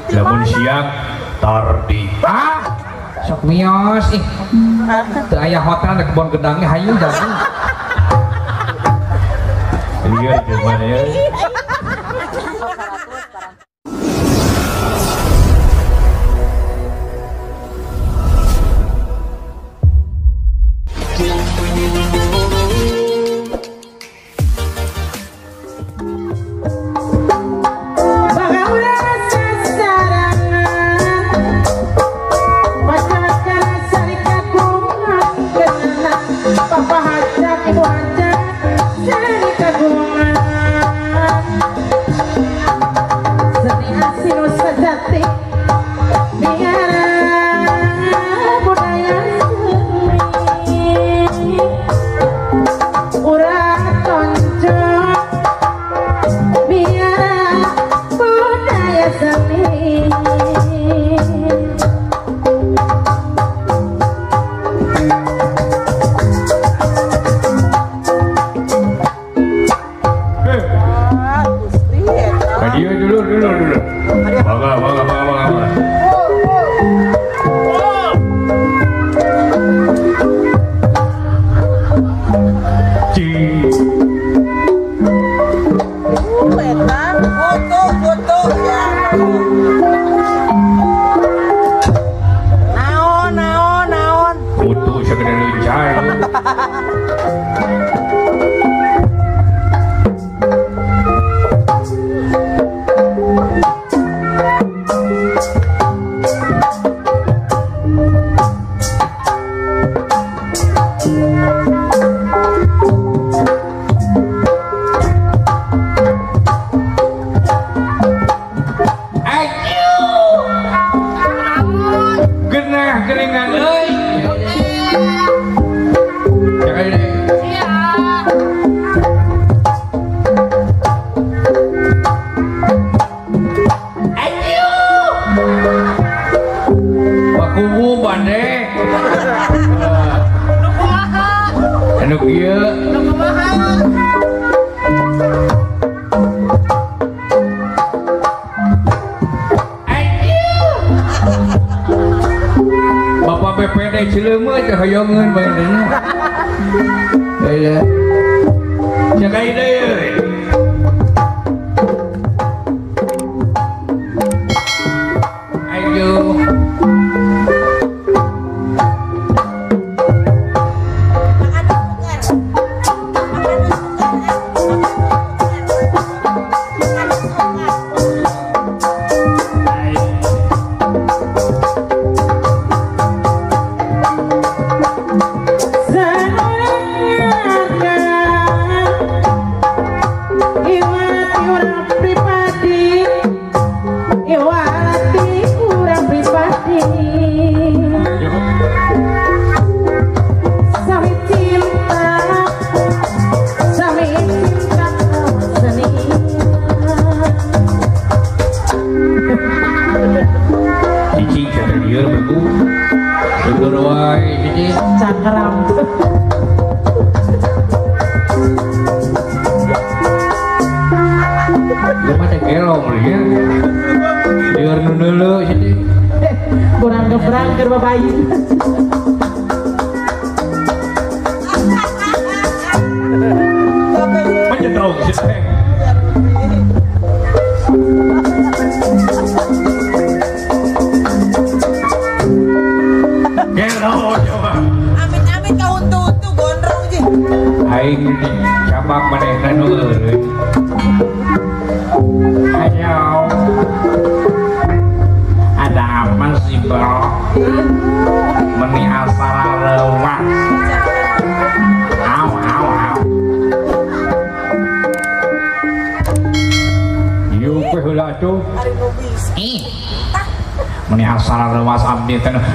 Lamun siang tardi. Ah, sok mios ih. Teu aya hotel di kebon gedangnya hayu jalan. Lieur gimana ya?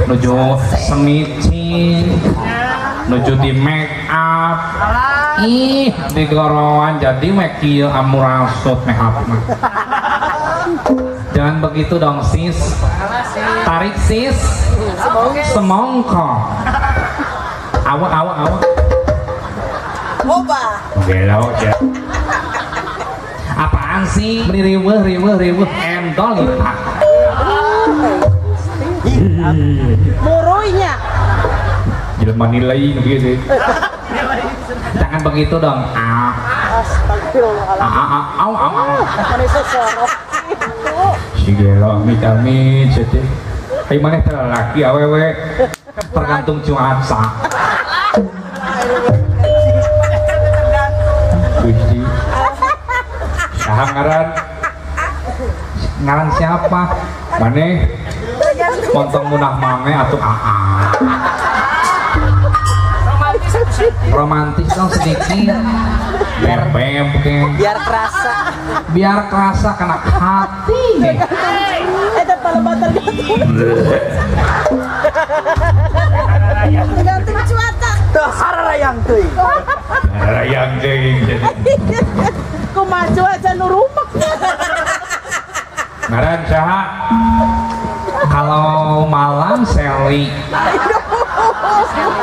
Nuju semici, nuju di make up, ih di gorowan jadi make kieu amurasut make up mah. Jangan begitu dong sis, tarik sis, semongko, awak awak awak. Belok ya. Apaan sih? Riweuh riweuh riweuh endol lipat. Muruinya. Jelema nilai begitu. Jangan begitu dong. Astagfirullahaladzim. Au au au. Si gelo amit-amit teh. Ai maneh teh lalaki awewe tergantung cuaca. Gusti. Saha ngaran? Ngaran siapa? Maneh montong munah mange atuh aa. Romantis dong sedikit. Bebem biar kerasa. Biar kerasa kena hati. Eta palebatan tergantung cuaca. Teu hararayang teuing. Hararayang teuing. Kumaha cuaca nu rumek. Ngaran saha? Kalau malam Sally.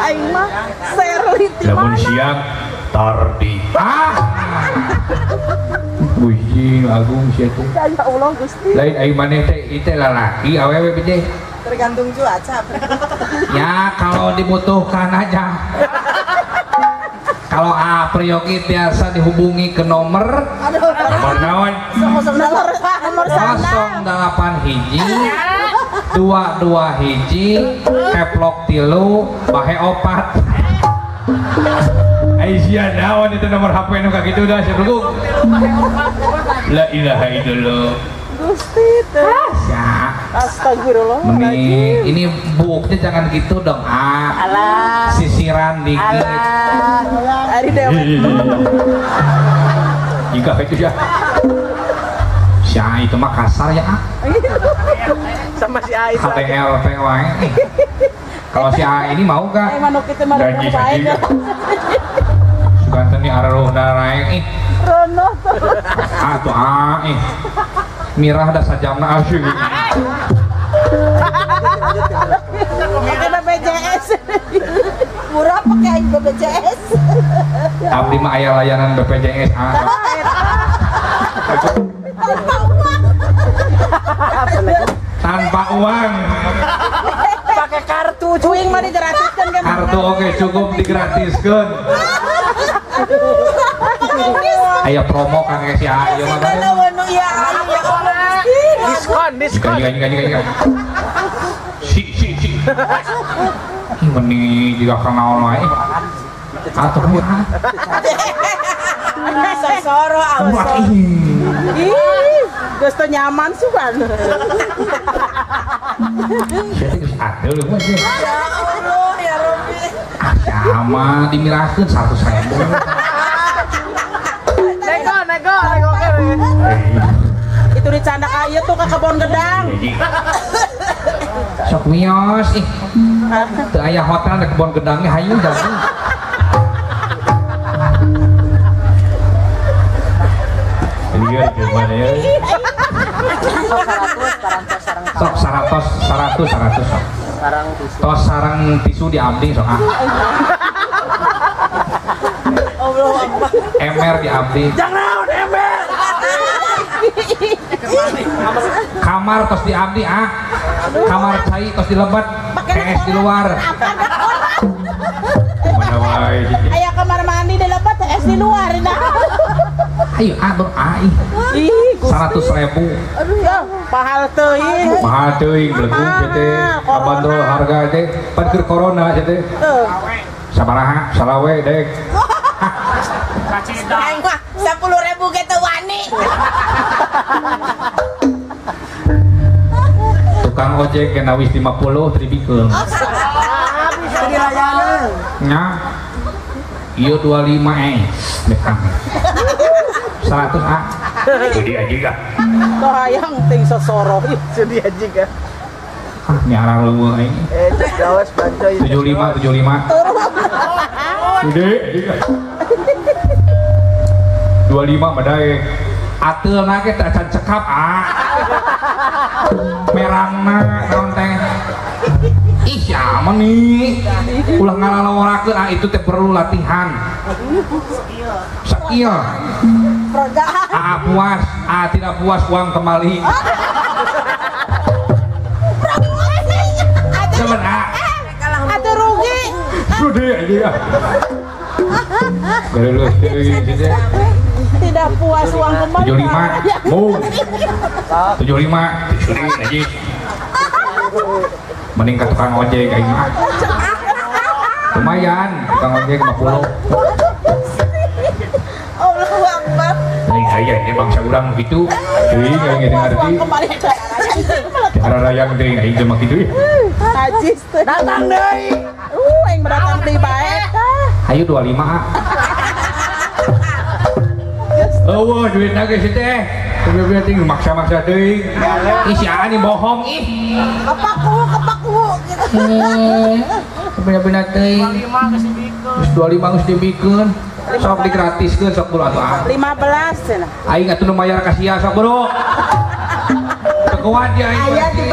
Aing mah Sally di mana? Lamun siang Tardi. Ah. Gusti agung sia teh. Ya Allah Gusti. Lain aing maneh teh ieu lalaki awewe teh. Tergantung cuaca. Ya kalau dibutuhkan aja. Kalau A Priyogi biasa dihubungi ke nomor nomor naon? 08 hiji 22 hiji keplok 3 bahe 4. Aisyah naon itu nomor HP nu ka kitu dah sebelum. La ilaha illallah. Gusti teh. Astagfirullah. Meni, ini buuknya jangan gitu dong. Ah. Alah. Sisiran dikit. Alah. Ari dewe. Jika itu ya. Si A itu mah kasar ya. Sama si A itu. HTL wae. Kalau si A ini mau gak? Gaji gaji. Suganten nih araruhna naik. Rono. A tuh A ih. Mirah dah sajamna asyik. Pakai BPJS. Murah pakai BPJS. Abdi mah aya layanan BPJS. Tanpa uang. Tanpa uang. Pakai kartu cuing mah digratiskan kan. Kartu oke cukup digratiskan. Ayo promo kan kayak si Ayo mah. Diskon, diskon. Gini. Si. Meni juga kenal wae. Atuh ya. Sosoro awas. Ih, geus teu nyaman sugan. Atuh lu mah. Ya Allah, ya Rabbi. Sama dimirahkeun 100.000. Nego, nego, nego. Itu dicanda kayu tuh ke kebon gedang. Sok mios ih. Teu aya hotel di kebon gedangnya hayu jadi. Lieur gimana ya? Sok 100 100 sok. Tos sarang tisu di abdi sok ah. Emer di abdi. Jangan ember. Kamar tos di abdi ah. Kamar cai tos di lebat, PS di luar. Mana wae. Aya kamar mandi di lebat, PS di luar nah. Ayo ah ber ai. 100.000. Aduh ya, mahal teuing. Mahal teuing belegung teh. Kabandrol harga teh pan keur corona teh. Sabaraha? Salawe dek. Aing mah 10.000 ge teu wani. Tukang ojek kena wis 50 tribikeun. Bisa dilayanan. Nya. Ieu 25 bekang. 100 ah. Jadi aja gak. Tuh hayang ting sosoro. Jadi aja gak. Ah, nyara leuweung aing. Gawas bancoy. 75 75. Gede. 25 madaek. Ateulna ge teh acan cekap ah. Merangna naon teh. Ih, siapa nih? Ulah ngalalaworakeun ah itu teh perlu latihan. Skill. Ah puas, ah tidak puas uang kembali. Sudi aja. Galulus deui teh. Tidak puas uang kembali. 75. Mung. 75. Sudi aja. Mending ka tukang ojek aing mah. Lumayan, tukang ojek 50. Allahu Akbar. Lain aya ini bangsa urang gitu. Teuing aing geus ngarti. Hararayang teuing aing teh mah kitu. Najis teh. Datang deui. Aing datang deui bae. Hayu 25. Eueuh duitna geus teh. Kudu ting maksa-maksa deui. Ih si Aa nih bohong ih. Kepaku gitu. Bina-bina teuing. 25 geus dibikeun. Geus 25 geus dibikeun. Sok digratiskeun sok bro atuh. 15 cenah. Aing atuh nu mayar ka sia sok bro. Kekuat ya aing. Aya di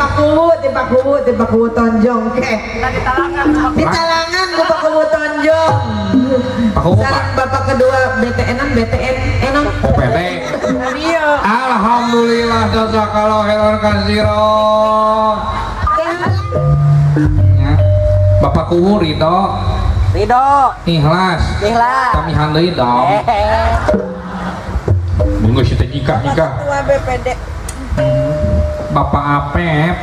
Pakuwu Tonjong ke. Di Talangan. Di Talangan ku Pakuwu Tonjong. Pakuwu sareng bapak kedua BTN-an BTN enon. OPT. Iya. Alhamdulillah jazakallahu khairan katsira. Ya. Bapak Kuwu ridho. Ridho. Ikhlas. Ikhlas. Kami deui dong. Munggo si teh nikah. Ketua BPD. Bapak Apep.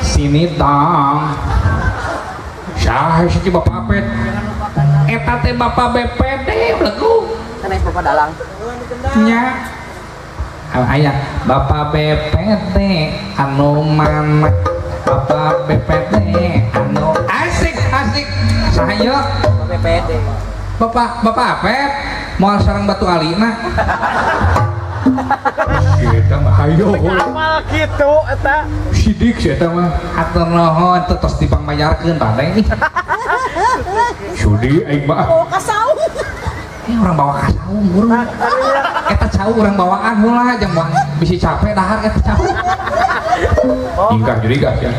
Sini dong. Syah si Bapak Apep. Eta teh Bapak BPD belegu. Sanes Bapak Dalang. Nya. Aya Bapak BPD anu mana? Bapak BPD anu asik asik. Saha Bapak BPD. Bapak Apep moal sareng Batu Alina. Eta mah hayo. Amal kitu eta. Sidik si eta mah. Hatur nuhun teu tos dipangmayarkeun badai nih. Sudi aing mah. Bawa ka saung. Urang bawa ka saung buru. Eta cau urang bawaan heula jang bisi capek dahar eta cau. Ingkah jadi gak ya.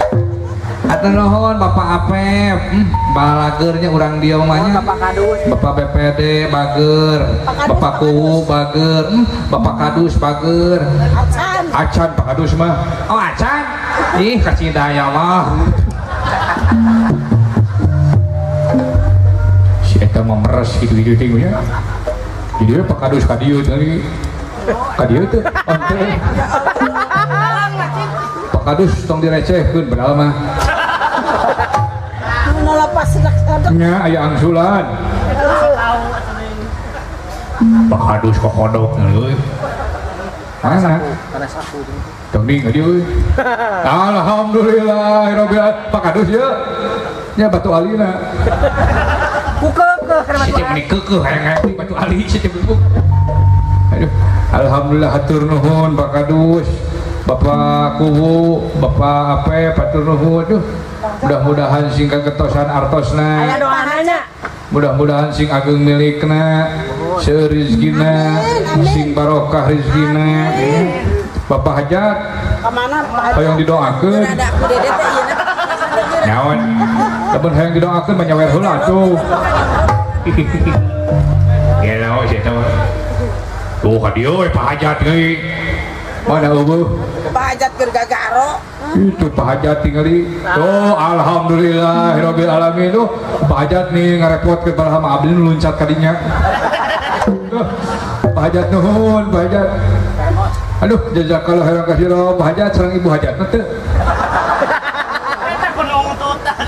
Hatur nuhun Bapak Apep. Balageurnya urang dieu mah nya. Bapak Kadus. Bapak BPD bager. Bapak Kuwu bager. Bapak Kadus bager. Acan. Acan Pak Kadus mah. Oh acan. Ih kacinta ya Allah. Si eta mah meres gitu-gitu teh nya. Jadi Pak Kadus ka dieu tadi. Ka dieu teh. Pak Kadus tong direcehkeun padahal mah. Nya aya angsulan. Pak Kadus kokodok euy. Mana? Tong di ka dieu euy. Alhamdulillah rabbil alamin. Pak Kadus ye. Nya Batu Alina. Ku keukeuh kana Batu Ali. Si keukeuh hayang Batu Ali si teh. Aduh, alhamdulillah hatur nuhun Pak Kadus. Bapak Kuwu, Bapak Apep, hatur nuhun. Duh, mudah-mudahan sing keketosan artosna. Aya doana. Mudah-mudahan sing ageng milikna, seueur rezekina, sing barokah rezekina. Bapak Hajat. Ka mana Pak Hajat? Hayang didoakeun. Nyaon. Lamun hayang didoakeun mah nyawer heula atuh. Ya naon sia teh. Tuh ka dieu we Pak Hajat euy. Mana eueuh? Pak Hajat keur gagaro. Itu Pak Hajat tingali. Tuh alhamdulillah rabbil alamin tuh. Pak Hajat nih ngarepotkeun padahal mah abdi nu luncat ka dinya. Tuh Pak Hajat nuhun Pak Hajat. Aduh jazakallahu khairan katsira Pak Hajat sareng Ibu Hajat teu. Eta kudu nungtutan.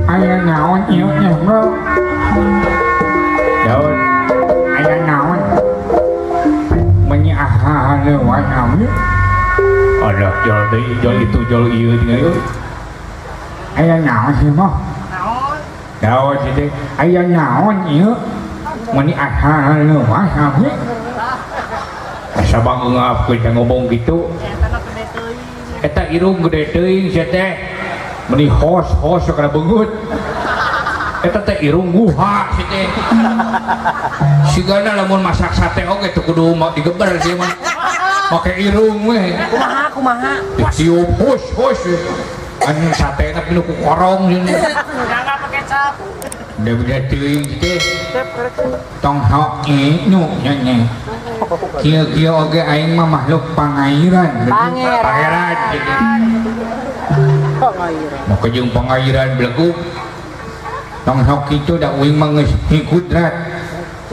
Aya naon ieu nya bro. Daun aya naon. Menyi ahahan wae ami. Ada jol deui, jol itu jol ieu tinggal. Aya naon sih mah? Naon? Naon sih teh? Aya naon ieu? Meni asal leuwas abi. Asa bangeungapkeun teh ngomong kitu. Eta irung gede teuing sia teh. Meni hos-hos kana beungeut. Eta teh irung guha si teh. Sigana lamun masak sate oge teu kudu digeber sih mah. Make irung we. Kumaha kumaha? Ditiup hos-hos. Anjing satena pilu ku korong sini. Enggak pakai cap. Beda teuing teh. Tong hok nu nya nya. Kieu-kieu oge aing mah makhluk pangairan. Pangeran. Pangairan. Make jeung pangairan belegug. Tong hok kitu da uing mah geus hikudrat.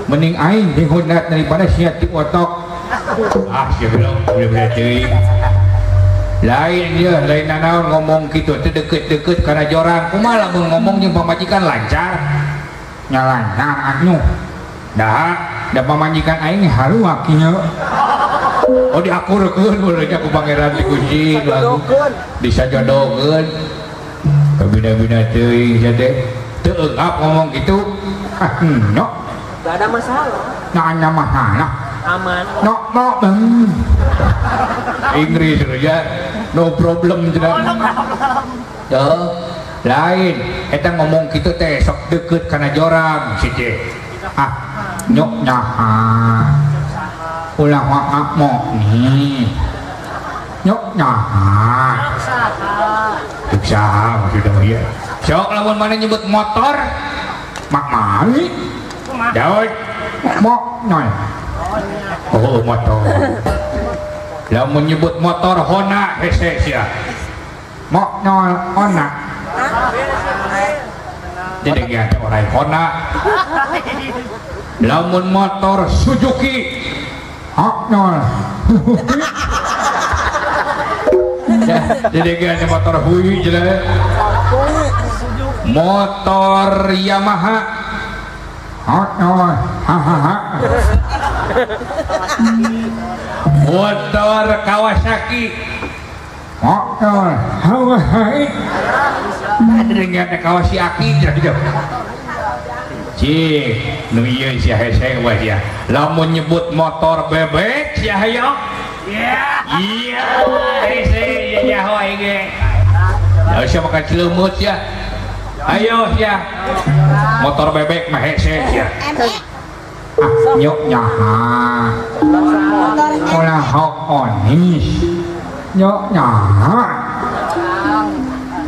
Mending aing hikudrat daripada sia ti otok. Ah sia belum beda teuing. Lain ya, lain nanaon ngomong gitu teh deket-deket karena jorang. Kumaha lamun ngomong jeung pamajikan lancar. Nya lancar atuh. Dah, da pamajikan aing haruak kieu. Oh diakurkeun mulanya ku pangeran dikunci lagu. Disajodohkeun. Kabina-bina teuing sia teh. Teu eungap ngomong gitu. Ah, no. Gak ada masalah. Nah, ada masalah. Aman. No problem. Inggris ya. No problem cenah. Oh, no problem. Tuh, lain eta ngomong kitu teh sok deket kana jorang si teh. Ah, nyok nyaha. Ulah waak mo nih. Nyok nyaha. Cek saha maksudna mah ieu. Sok lamun mana nyebut motor mak mali. Daud mok noy. Oh motor. Lamun nyebut motor Honda hese sia. Mok nol ona. Jadi ge teh orai Honda. Lamun motor Suzuki hok nol. Jadi ge teh motor hui jelema. Motor Yamaha hok nol. Ha ha ha. Motor Kawasaki motor Hawaii ada dengan Kawasaki gitu. Cih, nu ieu sia hese wae sia. Lamun nyebut motor bebek sia hayo. Iya. Iya, hese nyaho aing ge. Ya sia makan cileumut sia. Ayo sia. Motor bebek mah hese sia. Ah, nyok nyaha. Olah hok onis. Nyok nyaha.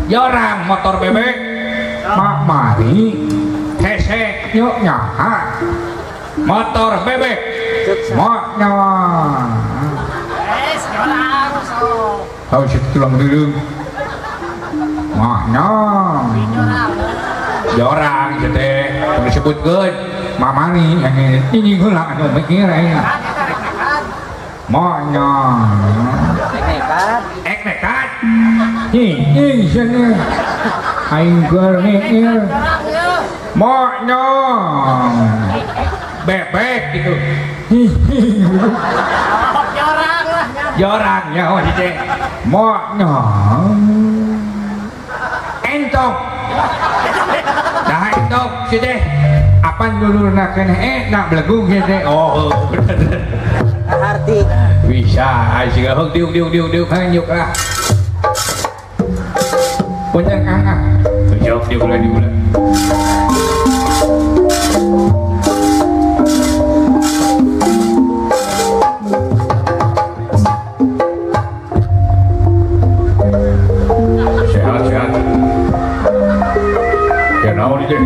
Jorang motor bebek. Mak mari. Hese nyok nyaha. Motor bebek. Mak nyaha. Tahu sih tulang dulu. Mak nyaha. Jorang teh disebutkeun. Mamani yang ini heula anu mikir aing. Monya. Ek nekat. Hi, ih cenah. Aing keur mikir. Monya. Bebek gitu. Jorang lah. Jorang ya oh si teh. Monya. Entong. Dah entong si teh. Apaan dulu nak kena nak belegung gitu. Oh bener. Arti bisa aja hok diuk diuk diuk diuk hanyuk lah. Punya ah. Jawab dia bulan di bulan. Sehat sehat. Ya naon itu.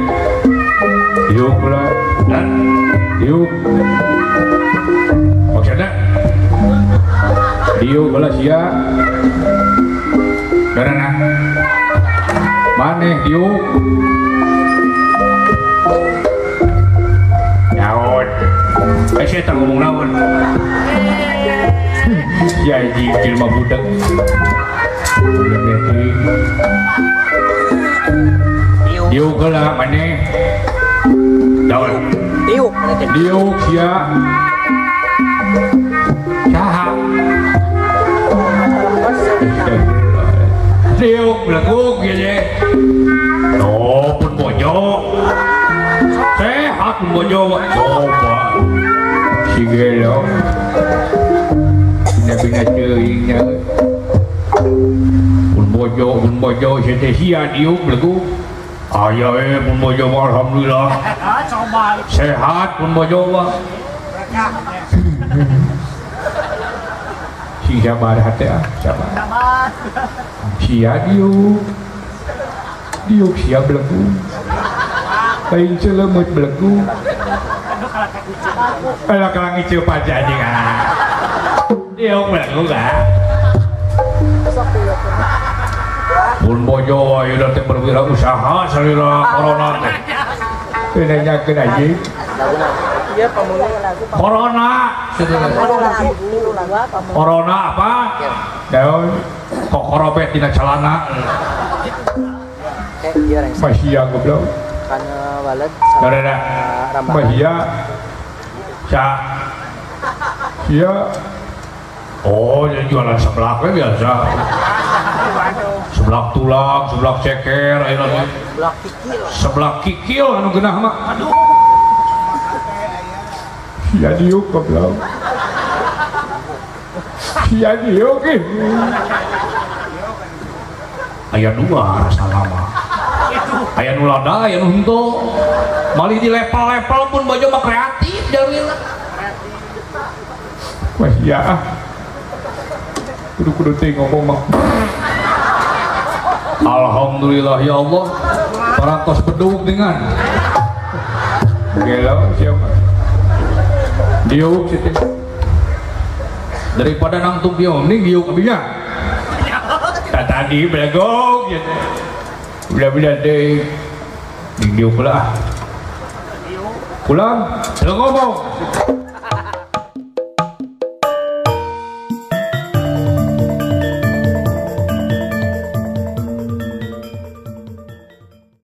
Diuk lah, dan diuk. Maksudnya diuk lah sia. Karena maneh diuk. Naon? Saya tak ngomong naon. Ya ji jelema budak. Diuk lah maneh. Daun. Diuk. Diuk sia. Saha? Diuk beleguk ieu. Oh, pun bojo. Sehat pun bojo. Coba. Si gelo. Bina-bina teuing nya. Pun bojo sia teh sia diuk beleguk. Aya we pun bojo alhamdulillah. Sehat pun bojo mah. Sing sabar hate ah, sabar. Sia diuk. Diuk sia beleguk. Lain celemeut beleguk. Alah kalang ieu paja anjing ah. Diuk beleguk ah. Pun bojo ayeuna teh berwirausaha salira corona teh. Teu nanyakeun anjing. Corona. Corona apa? Daun kokorobet dina celana. Masih goblok. Masih Ca. Iya. Oh, jadi jualan seblak biasa. Seblak tulang, seblak ceker, ayeuna seblak kikil. Seblak kikil anu geunah mah. Aduh. Sia diuk goblok. Sia diuk ih. Aya dua rasana mah. Aya nu lada, aya nu henteu. Malih di level-level pun bojo mah kreatif jalmina. Wah iya ah. Kudu-kudu teh ngomong mah. Alhamdulillah ya Allah. Parantos bedug dengan. Gelo siapa? Diuk situ. Daripada nangtung dia mending diuk abinya. Tak tadi belegog gitu. Bila-bila deh diuk pula. Pulang, teu ngomong.